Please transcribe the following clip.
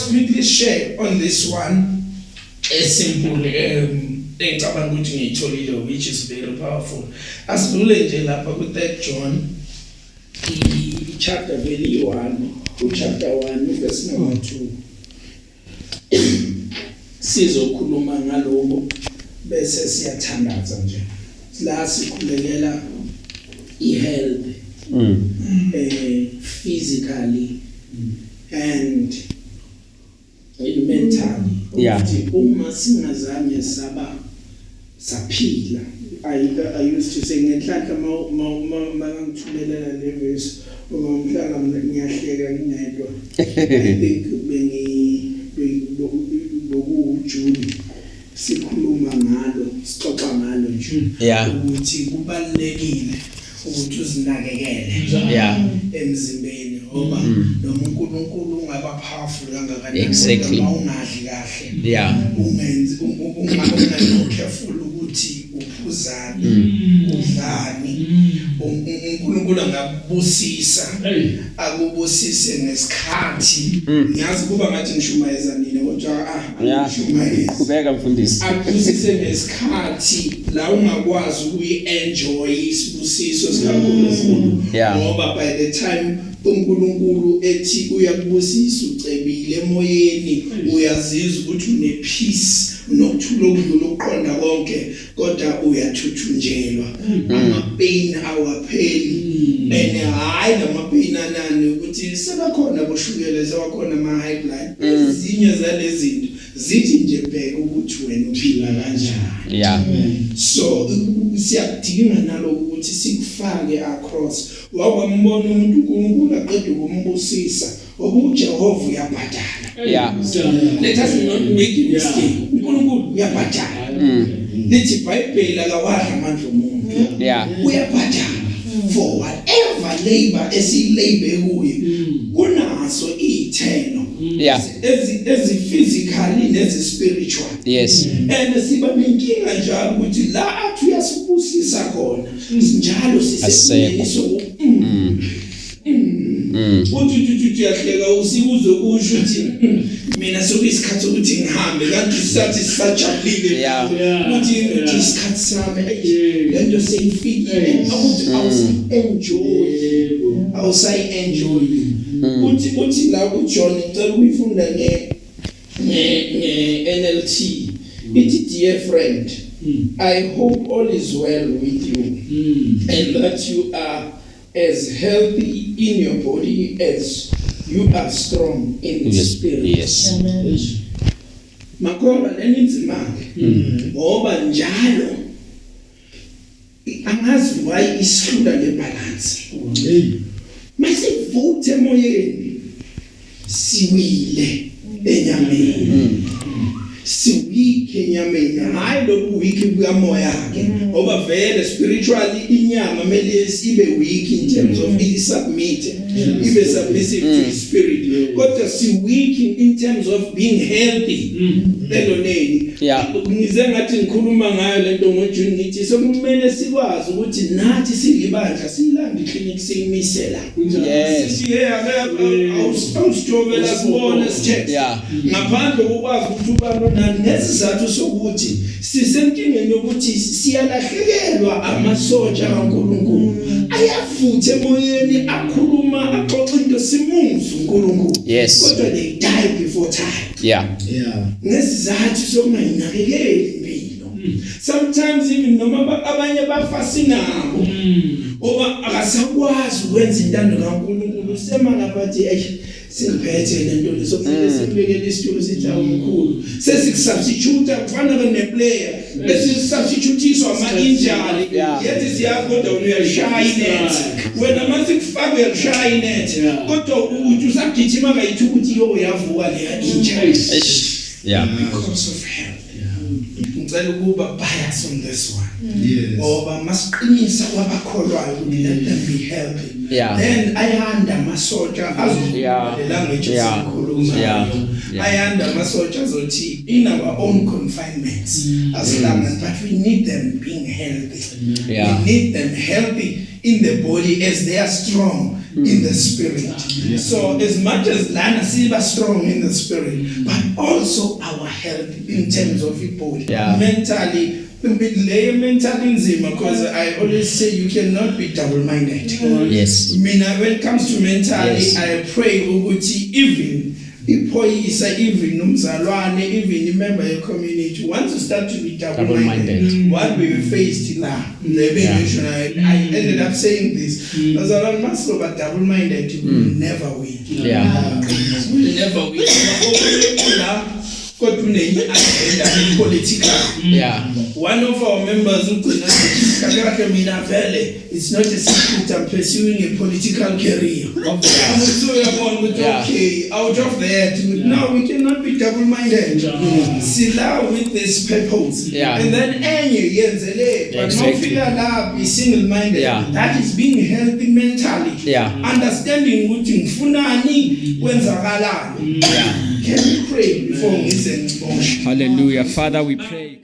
just quickly share on this one, a simple engicabanga ukuthi ngiyitholile, which is very powerful. Asidlule nje lapha ku 3 John, i chapter vele 1, u chapter 1 verse number 2. Sizokhuluma ngaloko bese siyathandaza nje. La sikhulekela i-health, physically and mentally, ukuthi uma singazange saba saphila. I used to say, ngenhlanhla ma ngithumelela le verse uma umhlanga, ngiyahleka ngingedwa. I think bengi boku June sikhuluma ngalo, sixoxa ngalo nje, ukuthi kubalulekile ukuthi uzinakekele emzimbeni, ngoba noma uNkulunkulu ungaba powerful kangakanani, kodwa ungadli kahle, ungenzi, ungekho careful ukuthi uphuzani, udlani, uNkulunkulu angakubusisa, akubusise ngesikhathi. Ngiyazi kuba ngathi ngishumayeza nina, kodwa ah, angishumayezi. Qhubeka, mfundisi. Akubusise ngesikhathi la ungakwazi ukuyi-enjoy isibusiso sikaNkulunkulu, ngoba by the time uNkulunkulu ethi uyakubusisa, ucebile emoyeni, uyazizwa ukuthi une peace, unokuthula okudlula ukuqonda konke, kodwa uyathuthunjelwa, ama pain awapheli. And hayi, lama pain anani ukuthi sebakhona boshukela, sebakhona ama high blood, ezinye zalezi zinto zithi nje bheka ukuthi wena uphila kanjani. So siyakudinga nalokho ukuthi sikufake across. Wakwambona umuntu uNkulunkulu aqeda ukumbusisa, ngoba uJehova uyabhadala. Let us not make a mistake, uNkulunkulu uyabhadala. Lithi iBhayibheli akawadla amandla omuntu. Uyabhadala for whatever labor esiyilabor kuye, kunazo izithelo ezi physically nezi spiritual. And siba nenkinga njalo ukuthi la athi uyasibusisa khona njalo Asisekho. sisesimeni uthi uthi uthi uyahleka, usikuze kusho ukuthi mina sekuyisikhathi sokuthi ngihambe, kanti sathi sisajabulile. Uthi isikhathi sami, eyi, lento seyifikile, ukuthi awusi-enjoy, awusayi-enjoy. Uthi la kuJohn, ngicela ukuyifunda nge NLT, ithi, "Dear friend, I hope all is well with you and that you are as healthy in your body as you are strong in spirit." Makholwa, lena inzima ke, ngoba njalo angazi why isihlula le balance. Masivuthe emoyeni, siwile enyameni, siweak enyameni. Hayi, lobu weak bukamoya ke, ngoba vele spiritually inyama kumele ibe weak in terms of i submit, ibe submissive to the spirit, kodwa si weak in terms of being healthy eloneni. Ngize ngathi ngikhuluma ngayo lento ngoJune, ngithi sokumele sikwazi ukuthi nathi silibandla siyilanda iclinic, siyimisela. Sithi, hey, ake awusijovela sibone, si-check, ngaphandle kokwazi ukuthi ubani onani, nesizathu sokuthi sisenkingeni yokuthi siyalahlekelwa amasotsha kaNkulunkulu ayavutha emoyeni, akhuluma, axoxa into, simuzwe uNkulunkulu, kodwa they die before time ngesizathu sokungayinakekeli impilo. Sometimes even noma abanye bafa sinabo, ngoba akasakwazi ukwenza intando kaNkulunkulu, sema lapha athi, "Ey, singiphethe lento leso." Kumele simbekele isitulo, sithi, "Awumkhulu, sesikusubstitute." Kufana ke neplayer esisubstituteiswa ama injury. Yethi siyazi, kodwa wena uyalishaya inet, wena mase kufaka uyalishaya inet, kodwa uthi usagijima kayithi ukuthi yo, uyavuka leya injury. Eish. Because of health. Ngicela ukuba bias on this one, ngoba masiqinisa kwabakholwayo ukuthi let them be healthy, then ayanda amasotsha azokhuluma le language esikhuluma. Ayanda amasotsha azothi in our own confinements asihlangani, but we need them being healthy. We need them healthy in the body as they are strong. in the spirit. So as much as lana siba strong in the spirit, but also our health in terms of body, mentally, le mentally inzima, because I always say you cannot be double minded. Mina, when it comes to mentally, I pray ukuthi even iphoyisa, even umzalwane, even imember ye community, once you start to be double minded, Double-minded. what we faced la le bengisho, I ended up saying this, bazalwane, masizoba double minded, we will never win. We will never win. Ngoba la kodwa unenye agenda political. One of our members ugcina kahle kahle, mina vele, it's not a secret, I'm pursuing a political career. So uyabona ukuthi okay, out of that, no, we cannot be double minded. Sila with this purpose and then enye yenzele, but mawufika la, be single minded. That is being healthy mentally, understanding ukuthi ngifunani, kwenzakalani. Can we pray before ngize ngiboshe? Hallelujah. Father, we pray.